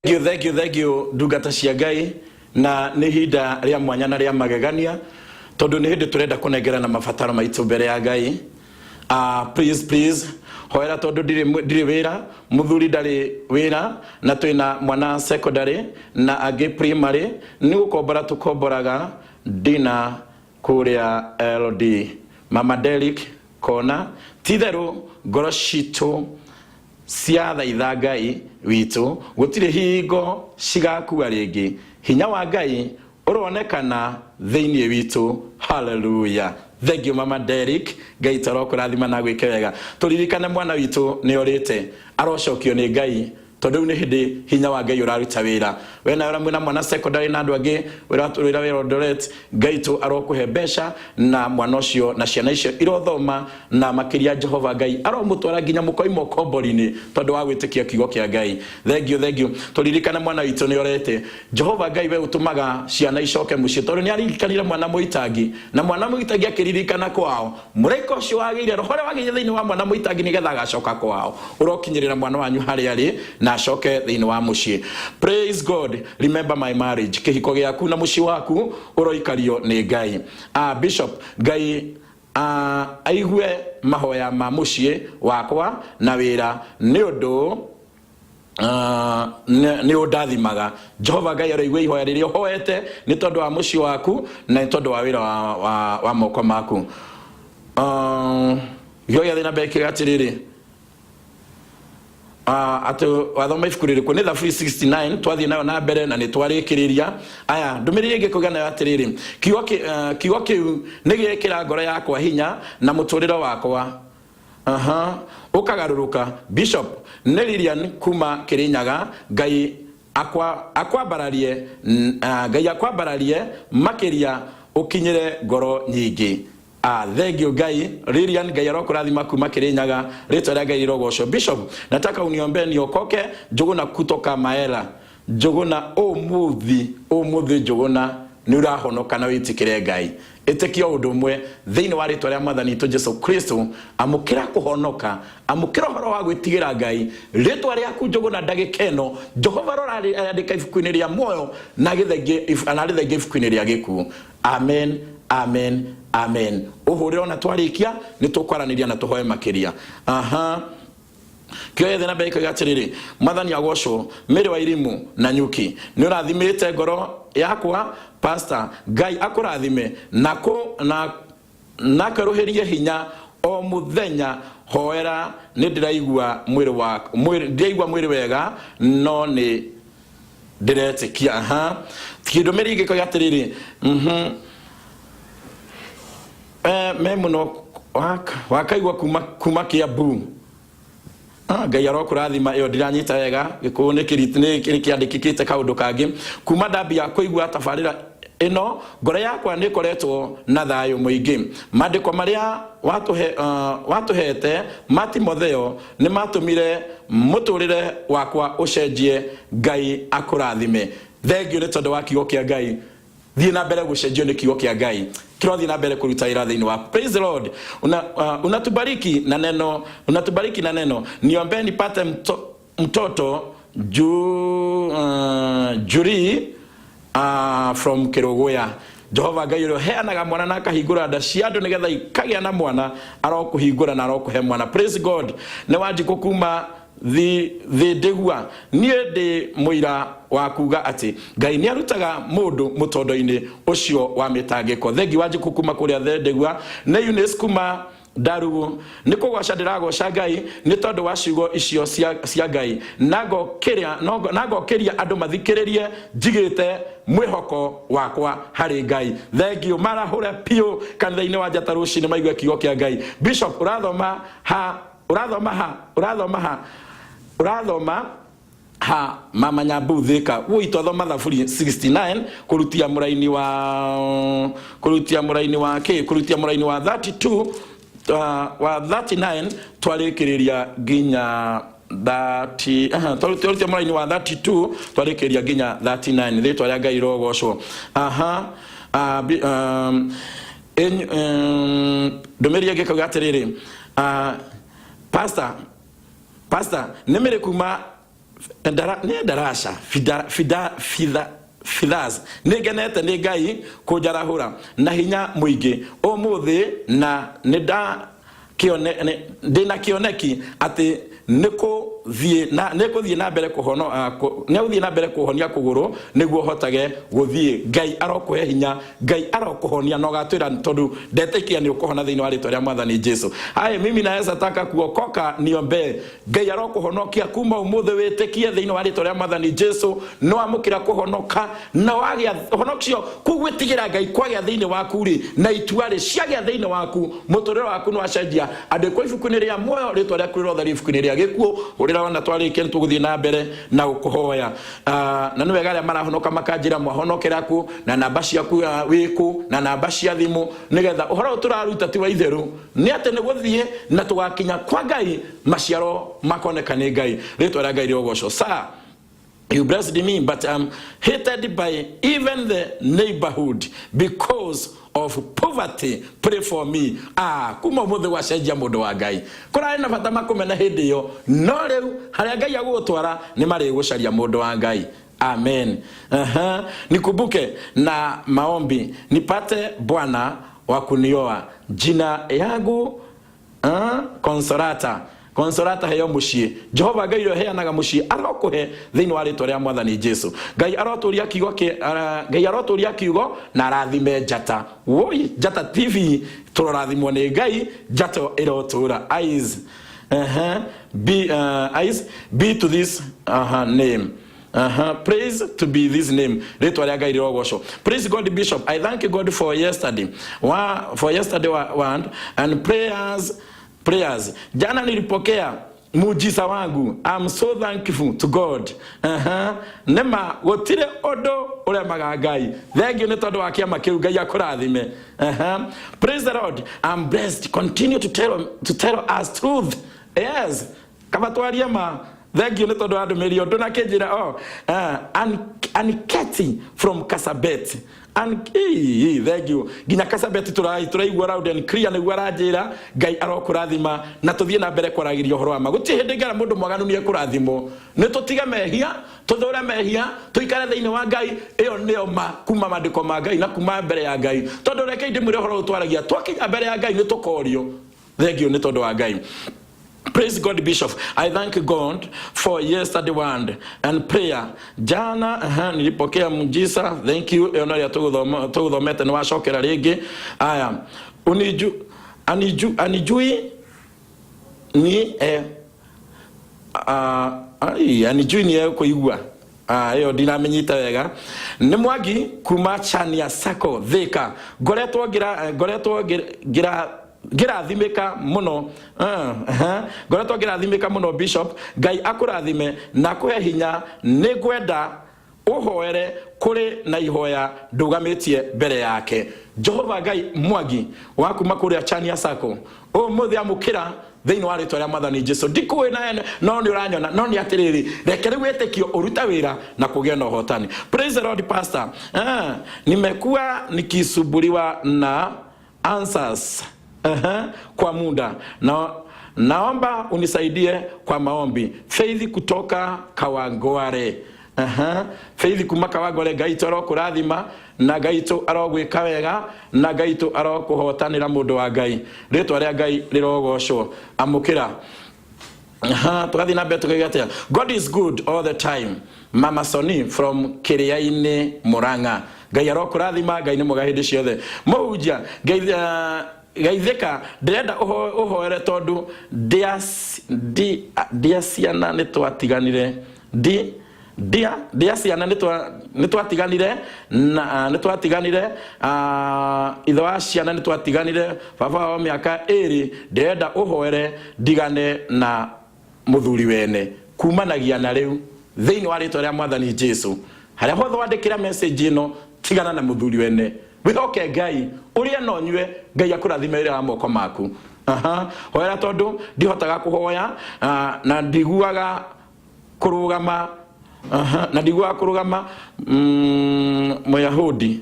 Thank you, thank you, thank you ndungata cia Ngai. Na nĩ ihinda rĩa mwanya na rĩa magegania, tondũ nĩ hĩndĩ tũrenda kũnengerana mabataro maitũ mbere ya Ngai. Please, please hoera, tondũ ndirĩ wĩra, mũthuri ndarĩ wĩra, na twĩna mwana secondary na angĩ primary, nĩ gũkombora tũkomboraga ndina kũrĩa LD. Mama Derrick Kona, titherũ ngoro citũ ciathaitha Ngai witũ, gũtirĩ hingo cigakua rĩngĩ. Hinya wa Ngai ũronekana thĩinĩ witũ. Haleluya. Thank you, Mama Derrick. Ngai toro kũrathima na gwĩke wega. Tũririkane mwana witũ nĩ orĩte, arocokio nĩ Ngai, tondũ rĩu nĩ hĩndĩ hinya wa Ngai ũraruta wĩra. We nawe ũrĩa mwĩna mwana secondary na andũ angĩ wĩra wĩra Eldoret, Ngai tũ arokũhe mbeca na mwana ũcio na ciana icio irothoma, na makĩria Jehova Ngai aromũtwara nginya mũkoima ũkombori-inĩ tondũ wa gwĩtĩkia kiugo kĩa Ngai. Thank you, thank you. Tũririkane mwana witũ nĩ orete. Jehova Ngai, we ũtũmaga ciana icoke mũciĩ, tondũ nĩ aririkanire mwana mũitangi, na mwana mũitangi akĩririkana kwao. Mũraika ũcio wagĩire, roho ũrĩa wagĩire thĩinĩ wa mwana mũitangi nĩgetha agacoka kwao, ũrokinyĩrĩra mwana wanyu harĩa arĩ na acoke thĩinĩ wa mũciĩ. Praise God. Remember my marriage. Kĩhiko gĩaku na mũciĩ waku ũroikario nĩ Ngai. Bishop, Ngai aigue mahoya ma mũciĩ wakwa na wĩra, nĩ ũndũ nĩ ũndathimaga. Jehova Ngai aroigua ihoya rĩrĩa ũhoete nĩ tondũ wa mũciĩ waku na nĩ tondũ wa wĩra wa moko maku. Gĩo gĩathiĩ na mbere kĩrĩa atĩrĩrĩ, atĩ wathoma ibuku rĩrĩkũ? Nĩ Thaburi 69 twathiĩ nayo na mbere na nĩ twarĩkĩrĩria. Aya, ndũmĩrĩri ĩngĩ kũgĩa nayo atĩrĩrĩ, kiugo kĩu nĩ gĩekĩra ngoro yakwa hinya na mũtũrĩre wakwa aha ũkagarũrũka. Bishop, nĩ Lilian kuma Kĩrĩnyaga. Ngai akwambararie, Ngai akwambararie makĩria, ũkinyĩre ngoro nyingĩ. Thank you Ngai. Lilian, Ngai arokũrathima kuma Kĩrĩnyaga, rĩtwa rĩa Ngai rĩrogocwo. Bishop, nataka uniombee niokoke. Njũgũna kutoka Maela. Njũgũna, ũmũthĩ, ũmũthĩ Njũgũna nĩ ũrahonoka na wĩtĩkĩre Ngai. Ĩtĩkia ũndũ ũmwe thĩinĩ wa rĩtwa rĩa Mwathani witũ Jesu Kristo, amũkĩra kũhonoka, amũkĩra ũhoro wa gwĩtigĩra Ngai. Rĩtwa rĩaku Njũgũna ndagĩka ĩno Jehova rorandĩka ibuku-inĩ rĩa muoyo na rĩthengie ibuku-inĩ rĩa gĩkuũ. Amen, amen, amen. Ũhũrĩre ona twarĩkia nĩ tũkwaranĩria na tũhoe makĩria. Aha. Kĩo yethe na mbere ĩkoiga atĩrĩrĩ, Mwathani agocwo. Mĩrĩ wa Irimu na Nyuki, nĩ ũrathimĩte ngoro yakwa. Pastor, Ngai akũrathime na nakwerũhĩrie hinya o mũthenya. Hoera, nĩ ndĩraigua mwĩrĩ wa mwĩrĩ, ndiraigua mwĩrĩ wega, no nĩ ndĩretĩkia. Aha, kĩndũmĩrĩri gĩkoiga atĩrĩrĩ, me mũno wakaigua kuma Kiambu. Ngai arokũrathima. Ĩyo ndiranyita wega, gĩkũyũ nĩ kĩandĩkĩkĩte kaũndũ kangĩ. Kuma ndambia kũigua tabarĩra ĩno, ngoro yakwa nĩ ĩkoretwo na thayũ mũingĩ. Maandĩko marĩa watũhete ma Timotheo nĩ matũmire mũtũrĩre wakwa ũcenjie. Ngai akũrathime. Thengiũ nĩ tondũ wa kiugo kĩa Ngai. Thiĩ na mbere gũcenjio nĩ kiugo kĩa Ngai, kĩrothiĩ na mbere kũruta wĩra thĩinĩ waku. Praise the Lord. Unatubariki na neno, unatubariki na neno. Niombee nipate mtoto Juri from Kĩrũgũya. Jehova Ngai ũrĩa ũheanaga mwana na akahingũra nda cia andũ nĩgetha ikagĩa na mwana, arokũhingũra na arokũhe mwana. Praise God. Nĩ Wanjikũ kuma thĩ ndĩgua. Niĩ ndĩ mũira wa kuga atĩ Ngai nĩ arutaga mũndũ mũtondo-inĩ ũcio wa mĩtangĩko. Thengi Wanjikũ kuma kũrĩa Thendegua. Nĩ Eunice kuma Ndarugu. Nĩ kũgoca ndĩragoca Ngai nĩ tondũ wa ciugo icio cia Ngai, na ngokĩria andũ mathikĩrĩrie njigĩte mwĩhoko wakwa harĩ Ngai. Thengiũ. Marahũre piũ kanitha-inĩ wa Njata rũcinĩ maigue kiugo kĩa Ngai. Bishop, ũrathoma ha? Ũrathoma ha? Ũrathoma ha? Ũrathoma ha? Mama Nyambu Thika. Woi, twathoma Thaburi 69 kũrutia mũraini wa kĩ, kũrutia mũraini wa 32, wa 39, twarĩkĩrĩria nginya 30. Aha, twarutia mũraini wa 32, twarĩkĩrĩria nginya 39. Rĩtwa rĩa Ngai rogocwo. Aha, ndũmĩrĩri ĩngĩ ĩkauga atĩrĩrĩ, pastor, pastor, nĩ mĩrĩ kuma. Nĩ ndarasha fida fida fida fithas. Nĩ ngenete nĩ Ngai kũnjarahũra na hinya mũingĩ ũmũthĩ, na nĩ nda ndĩna kĩoneki atĩ nĩ kũthiĩ na mbere kũhono nĩ gũthiĩ na mbere kũhonia kũgũrũ nĩguo hotage gũthiĩ. Ngai arokũhe hinya, Ngai arokũhonia na ũgatwĩra, tondũ ndetĩkia nĩ ũkũhona thĩinĩ wa rĩtwa rĩa Mwathani Jesu. Haya, mimi naweza taka kuokoka, niombee. Ngai arokũhonokia kuma ũmũthĩ, wĩtĩkie thĩinĩ wa rĩtwa rĩa Mwathani Jesu. Nĩ wamũkĩra kũhonoka na wagĩa ũhonokio kũu, gwĩtigĩra Ngai kwagĩa thĩinĩ waku rĩ, na itua rĩ ciagĩa thĩinĩ waku, mũtũrĩre waku nĩ wacenjia. Andĩkwo ibuku-inĩ rĩa muoyo, rĩtwa rĩaku rĩrothe rĩ ibuku-inĩ rĩa gĩkuũ. Ũrĩra wona twarĩkia nĩ tũgũthiĩ na mbere na gũkũhoya. Na nĩ wega arĩa marahonoka makanjĩra mwahonokera kũ, na namba ciaku, wĩkũ, na namba cia thimũ, nĩgetha ũhoro ũyũ tũraruta ti wa itherũ, nĩ atĩ nĩ gũthiĩ na tũgakinya kwa Ngai, maciaro makoneka nĩ Ngai. Rĩtwa rĩa Ngai rĩogocwo. Sir, you blessed me, but I'm hated by even the neighborhood because of poverty. Pray for me. Ah, kuma umuthi gwacenjia, mundu wa Ngai. Kurari na bata makumena hindi iyo, no riu haria Ngai agugutwara ni marigucaria, mundu wa Ngai. Amen. Nikumbuke na maombi nipate bwana wa kunioa. Jina yangu Consolata. Consolata, heo muciĩ. Jehova Ngai ũrĩa ũheanaga mũciĩ arokũhe thĩinĩ wa rĩtwa rĩa Mwathani Jesu. Ngai arotũria kiugo Ngai arotũria kiugo na arathime Njata. Woi, Njata TV, tũrorathimwo nĩ Ngai. Njata ĩrotũra. Eyes be eyes be to this name. Praise to be this name. Rĩtwa rĩa Ngai rĩrogocwo. Praise God, Bishop. I thank God for yesterday. For yesterday word and prayers. Prayers. Jana nilipokea muujiza wangu. I'm so thankful to God. Nema gutire undu uremaga Ngai. Thank you nĩ tondũ wa kĩama kĩu. Ngai akũrathime. Praise the Lord. I'm blessed. Continue to tell us truth. Yes. Kaba twarie ma. Thank you nĩ tondũ wa ndũmĩrĩri ũndũ na kĩnjĩra. Oh, Anketi from Kasabet. Ii, thank you. Nginya Kasabet tũraigua loud and clear, nĩguo aranjĩra. Ngai arokũrathima na tũthiĩ na mbere kwaragĩria ũhoro wa ma. Gũtirĩ hĩndĩ ngera mũndũ mwaganu nĩ ekũrathimwo. Nĩ tũtige mehia, tũthũre mehia, tũikare thĩinĩ wa Ngai. Ĩyo nĩyo ma kuma maandĩko ma Ngai na kuma mbere ya Ngai, tondũ rekei ndĩmwĩre, ũhoro ũyũ twaragia, twakinya mbere ya Ngai nĩ tũkorio. Thank you nĩ tondũ wa Ngai. Praise God, Bishop. I thank God for yesterday word and prayer. Jana nilipokea muujiza. Thank you. Ĩyo no ĩrĩa tũgũthomete, nĩ wacokera rĩngĩ. Aya. Uniju aniju anijui ni ai, anijui ni ekũigua. Ah, ĩyo ndinamenyita wega. Nĩ Mwangi kuma Chania Sacco, Thika. Ngoretwo ngira ngĩrathimĩka mũno. Ngoretwo ngĩrathimĩka mũno, Bishop. Ngai akũrathime na akũhe hinya. Nĩ ngwenda ũhoere kũrĩ na ihoya ndũgamĩtie mbere yake Jehova Ngai. Mwangi wa kuma kũrĩa Chania Sacco, ũmũthĩ amũkĩra thĩinĩ wa rĩtwa rĩa Mwathani Jesu. Ndikũĩ na no nĩ ũranyona, no nĩ atĩrĩrĩ, reke rĩu wĩtĩkio ũruta wĩra na kũgĩa na ũhotani. Praise the Lord, Pastor. Nimekuwa nikisumbuliwa na answers kwa muda na naomba unisaidie kwa maombi. Faith kutoka Kawangware. Faith kuma Kawangware, Ngai tu arokũrathima na Ngai tu arogwĩka wega na Ngai tu arokũhotanĩra, mũndũ wa Ngai. Rĩtwa rĩa Ngai rĩrogocwo. Amũkĩra. Tũgathiĩ na mbere tũkauga atĩa? God is good all the time. Mama Soni from Kĩrĩa-inĩ, Murang'a. Ngai arokũrathima. Ngai nĩ mwega hĩndĩ ciothe. Mũhunjia Ngai, Geithĩka, ndĩrenda ũhoere tondũ ndia ciana nĩ twatiganire, ndi ndia ciana nĩ twatiganire na nĩ twatiganire, ithe wa ciana nĩ twatiganire, baba wao mĩaka 2. Ndĩrenda ũhoere ndigane na mũthuri wene kumanagia na rĩu thĩinĩ wa rĩtwa rĩa Mwathani Jesu. Harĩa hothe wandĩkĩra message ĩno, tigana na mũthuri wene, wĩhoke Ngai, ũrĩe na ũnyue. Ngai akũrathime wĩra wa moko maku. Aha. Hoera tondũ ndihotaga kũhoya, na ndiguaga kũrũgama. Aha. Na ndiguaga kũrũgama. Mũyahudi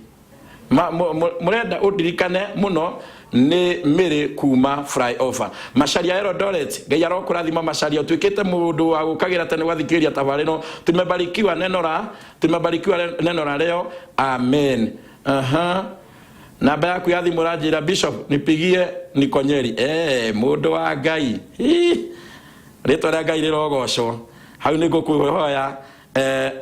mũrenda ũndirikane mũno. Nĩ mĩrĩ kuma flyover Macharia Eldoret. Ngai arokũrathima Macharia, ũtuĩkĩte mũndũ wa gũkagĩra tene gwathikĩrĩria tabarĩra ĩno. Tumebarikiwa neno la tumebarikiwa neno la leo, amen. Aha. Namba yaku ya thimũ ũranjĩra, Bishop, nipigie niko Nyeri. Mũndũ wa Ngai. Ih, rĩtwa rĩa Ngai rĩrogocwo. Hau nĩ ngũkũhoya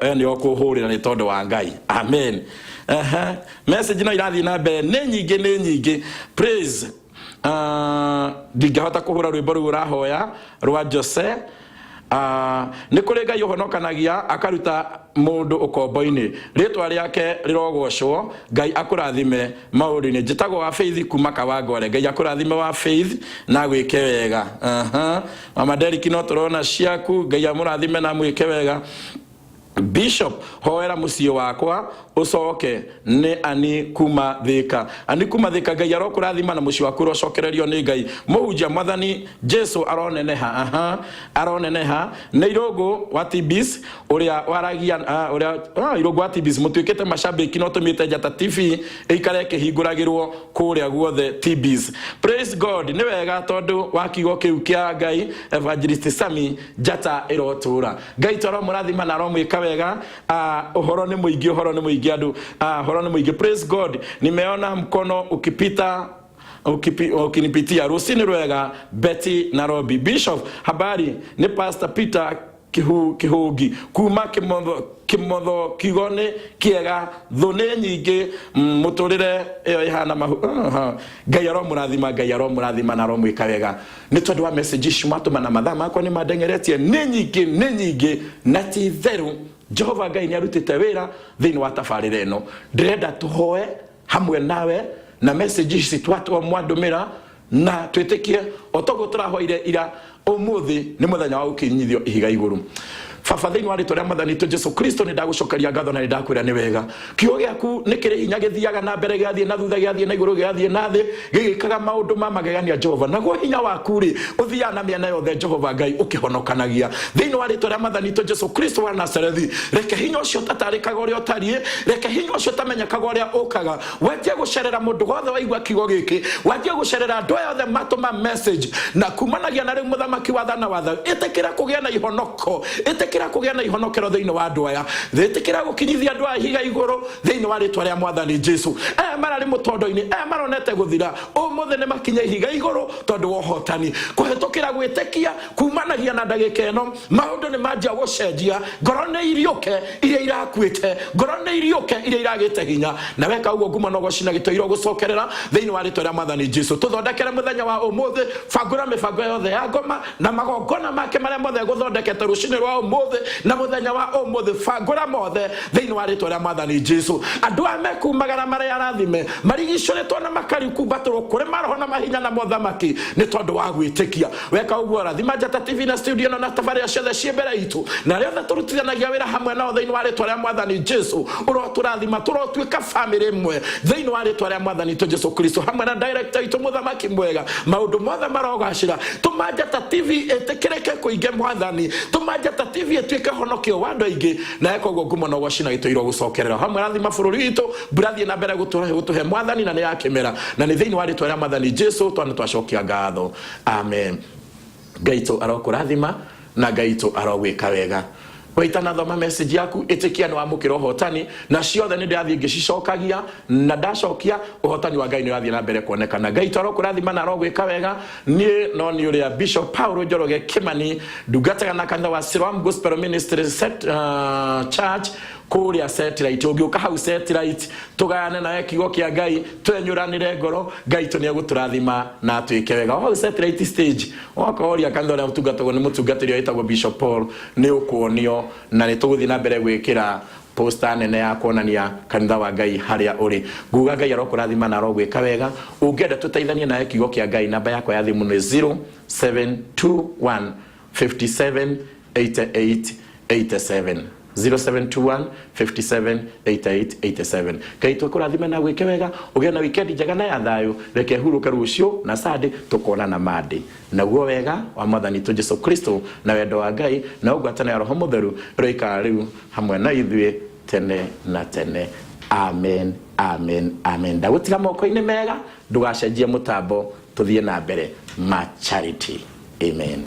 we nĩ ũkũhũrĩra nĩ tondũ wa Ngai, amen. Aha. Message no irathiĩ na mbere, nĩ nyingĩ, nĩ nyingĩ. Praise, ndingĩhota kũhũra rwĩmbo rũu ũrahoya rwa Jose. Nĩ kũrĩ Ngai ũhonokanagia akaruta mũndũ ũkombo-inĩ, rĩtwa rĩake rĩrogocwo. Ngai akũrathime maũndũ-inĩ. Njĩtagwo wa Faith kuma Kawangware. Ngai akũrathime wa Faith na agwĩke wega. Aha. Mama Derrick, no tũrona ciaku. Ngai amũrathime na amwĩke wega. Bishop, hoera mũciĩ wakwa ũcoke. Nĩ ani kuma Thĩka, ani kuma Thĩka. Ngai arokũrathima na mũciĩ waku ũrocokererio nĩ Ngai. Mũhunjia, Mwathani Jesu aroneneha. Aha, aroneneha. Nĩ Irũngũ wa Tbs ũrĩa waragia, ũrĩa Irũngũ wa Tbs. Mũtuĩkĩte macambĩki no tũmĩte Njata TV ĩikare ĩkĩhingũragĩrwo kũrĩa guothe Tbs. Praise God, nĩ wega tondũ wa kiugo kĩu kĩa Ngai. Evangelist Sami, Njata ĩrotũra. Ngai to aromũrathima na aromwĩka wega. Ũhoro nĩ mũingĩ, ũhoro nĩ mũingĩ andũ, ũhoro nĩ mũingĩ. Praise God, nimeona mkono ukipita ukinipitia. Rũcinĩ rwega Betty Nairobi. Bishop, habari? Nĩ Pastor Peter Kihũngi kuma Kĩmotho. Kĩmotho, kiugo nĩ kĩega, thũ nĩ nyingĩ, mũtũrĩre ĩyo ĩhana mahu. Aha. Ngai aromũrathima, Ngai aromũrathima na aromwĩka wega nĩ tondũ wa message ici mwatũma, na mathaa makwa nĩ mandengeretie. Nĩ nyingĩ, nĩ nyingĩ, na ti itherũ Jehova Ngai nĩ arutĩte wĩra thĩinĩ wa tabarĩra ĩno. Ndĩrenda tũhoe hamwe nawe na message ici twatwa mwandũmĩra, na twĩtĩkie o toguo tũrahoire ira, ũmũthĩ nĩ mũthenya wa gũkinyithio ihiga igũrũ. Baba, thĩinĩ wa rĩtwa rĩa Mwathani witũ Jesu Kristo, nĩ ndagũcokeria ngatho na nĩ ndakwĩra nĩ wega. Kiugo gĩaku nĩ kĩrĩ hinya, gĩthiaga na mbere, gĩgathiĩ na thutha, gĩgathiĩ na igũrũ, gĩgathiĩ na thĩ, gĩgĩkaga maũndũ ma magegania, Jehova. Naguo hinya waku rĩ, ũthiaga na mĩena yothe, Jehova Ngai, ũkĩhonokanagia. Thĩinĩ wa rĩtwa rĩa Mwathani witũ Jesu Kristo wa Nazarethi, reke hinya ũcio ũtatarĩkaga ũrĩa ũtariĩ, reke hinya ũcio ũtamenyekaga ũrĩa ũkaga, wanjie gũcerera mũndũ wothe waigua kiugo gĩkĩ, wanjie gũcerera andũ aya othe matũma message. Na kumanagia na rĩu, mũthamaki wa thana wa thayũ, ĩtĩkĩra kũgĩa na ihonoko, ĩtĩkĩra kũgĩa na ihonokero thĩinĩ wa andũ aya, ĩtĩkĩra gũkinyithia andũ aya ihiga igũrũ thĩinĩ wa rĩtwa rĩa Mwathani Jesu. Aya mararĩ mũtondo-inĩ, aya maronete gũthira, ũmũthĩ nĩ makinya ihiga igũrũ tondũ wa ũhotani kũhetũkĩra gwĩtĩkia. Kumanagia na ndagĩka ĩno, maũndũ nĩ manjia gũcenjia. Ngoro nĩ iriũke iria irakuĩte, ngoro nĩ iriũke iria iragĩte hinya. Na weka ũguo, ngumo na ũgoci na gĩtũiro gũcokerera thĩinĩ wa rĩtwa rĩa Mwathani Jesu. Tũthondekere mũthenya wa ũmũthĩ, bangũra mĩbango yothe ya ngoma na magongona make marĩa mothe gũthondekete rũcinĩ rwa ũmũthĩ na mũthenya wa ũmũthĩ, bangũra mothe thĩinĩ wa rĩtwa rĩa Mwathani Jesu. Andũ aya mekumagara marĩa arathime, marigicũrĩtwo na makarikumbatũrwo kũrĩ maroho na mahinya na mothamaki nĩ tondũ wa gwĩtĩkia. Weka ũguo, rathima Njata TV na studio ĩno na tabarĩra ciothe ciĩ mbere itũ na arĩa othe tũrutithanagia wĩra hamwe nao thĩinĩ wa rĩtwa rĩa Mwathani Jesu. Ũrotũrathima, tũrotuĩka bamĩrĩ ĩmwe thĩinĩ wa rĩtwa rĩa Mwathani witũ Jesu Kristo, hamwe na director witũ. Mũthamaki mwega, maũndũ mothe marogacĩra. Tũma Njata TV ĩtĩkĩrĩke kũingĩ, Mwathani. Tũma Njata TV ĩtuĩke honokio wa andũ aingĩ, na eka ũguo, ngumo na ũgoci na gĩtũirwo gũcokerera hamwe. Rathima bũrũri witũ, mbura thiĩ na mbere gũtũhe, Mwathani, na nĩ ya kĩmera. Na nĩ thĩinĩ wa rĩtwa rĩa Mwathani Jesu twana twacokia ngatho, amen. Ngai tũ arokũrathima na Ngai tũ arogwĩka wega. Waitanathoma message yaku, ĩtĩkia nĩ wamũkĩra ũhotani, na ciothe nĩ ndĩrathiĩ ngĩcicokagia, na ndacokia, ũhotani wa Ngai nĩ ũrathiĩ na mbere kuonekana. Ngai tũ arokũrathima na arogwĩka wega. Niĩ no nĩ ũrĩa Bishop Paul Njoroge Kimani, ndungataga na kanitha wa Siloam Gospel Ministry Set, Church kũrĩa Satellite. Ũngĩũka hau Satellite, tũgayane nawe kiugo kĩa Ngai, twenyũranĩre ngoro. Ngai tũ nĩegũtũrathima na atwĩke wega. O hau Satellite stage, wakoria kanitha ũrĩa ũtungatagwo nĩ mũtungatĩri ũrĩa wĩtagwo Bishop Paul, nĩ ũkuonio, na nĩ tũgũthiĩ na mbere gwĩkĩra posta nene ya kuonania kanitha wa Ngai harĩa ũrĩ. Nguga Ngai arokũrathima na arogwĩka wega. Ũngĩenda tũteithanie nawe kiugo kĩa Ngai, namba yakwa ya thimũ nĩ 0721 57 88 87, 0721 57 88 87. Ngai twĩkũrathime na gwĩke wega, ũgĩe na wikendi njega na ya thayũ. Reke hurũke rũciũ na Sunday, tũkonana Monday. Naguo wega wa Mwathani witũ Jesu Kristo na wendo wa Ngai na ũngwatano ya Roho Mũtheru ĩroikara rĩu hamwe na ithuĩ tene na tene. Amen, amen, amen. Ndagũtiga moko-inĩ mega, ndũgacenjie mũtambo, tũthiĩ na mbere ma Charity. Amen.